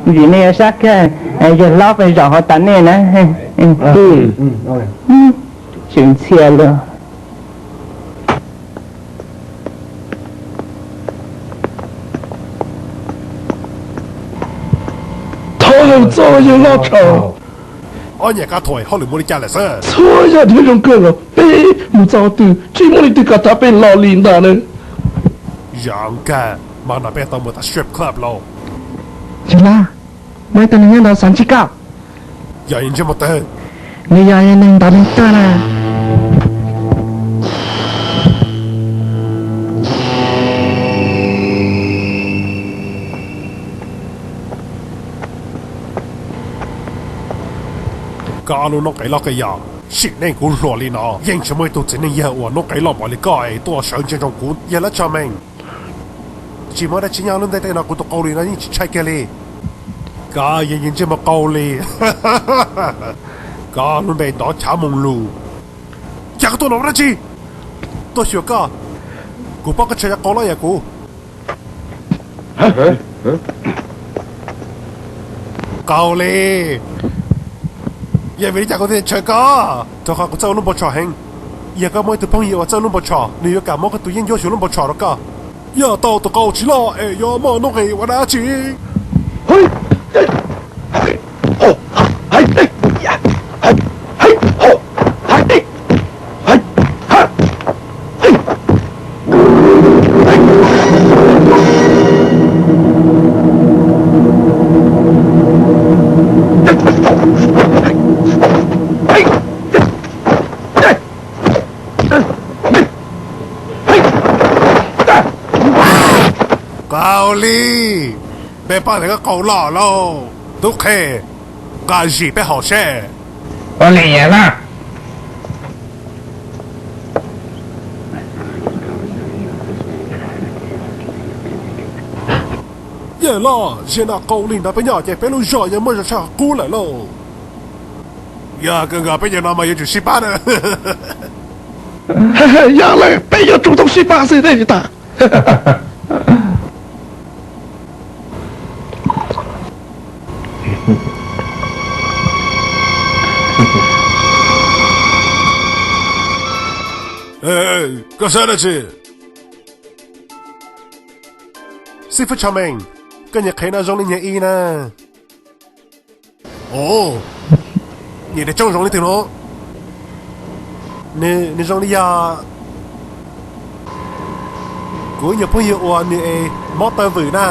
Vim nej yuav sab kawg, yawg hlob pheej zaum hauv tas nej na. Tsis ntxhias li. Thov txo yawg hlob tsaug. Ob nyuag kab thuam, hauj lwm muaj li cas lawm xwb? Txhua yam dhia zoo kawg los peb mus txog twg tsis muaj leej twg kam thab peb los li ntag nawb. Zoo kawg, mas no peb tau mus tom strip club lauj. Yawg hlob, muaj ib tug neeg nyob ntawd xav ntsib koj. Yog ntsej muag twg? Nws yog neeg ntawd neeg twg na? Koj ob lub noob qes loj kawg yog, sim neej kuv hluas li no yeej tsis muaj ib tug txiv neej yawg uas noob qes loj npaum li koj es tuaj sawv ntsia ntsoov kuv, yawg hlob Tshav Meej. Tsis muaj dab tsi nyob lub ntiaj teb no, kuv tus qau li no yeej tsis ntshai kiag li. Koj yeej ntsej muag qau li. Koj lub npe ntov chav moo lus. Cas koj tuaj no ua dab tsi? Tuaj xyuas koj. Kuv paub koj tshaw cov qau loj yam kuv. Qau li. Yog vim li cas kuv thiaj tshaw koj? Rau qhov kuv txawj ua lub npau tshom heev. Yog koj muaj ib tug phooj ywg uas txawj lub npau tshom, nws yuav kam muab koj tus yeeb ncuab xyuas lub npau tshom rau koj. Yog tau tus qau tsis loj es yuav muaj noob qes ua dab tsi? Qau li. Peb pab ntawd koj qau loj lauj. Tub qhe, nqa zis peb haus seb. Ua li na. Yawg hlob, zaum no qau li ntawd peb nyob ces peb lub zos yuav muaj zog tshaj qub lawm lauj. Yog kawg nkaus peb cov no mas yuav tsum sib pab na. Yog lawm peb yuav tsum tau sib pab xwb thiaj li tas. Koj saib dab tsi? Xib fwb Tshav Meej, koj niag qhev no zoo li niag i na. Ov, niag dab tsoob zoo li twg no? Nws, nws zoo li yog kuv ib nyuag phooj ywg uas nws es mob taw vwm na.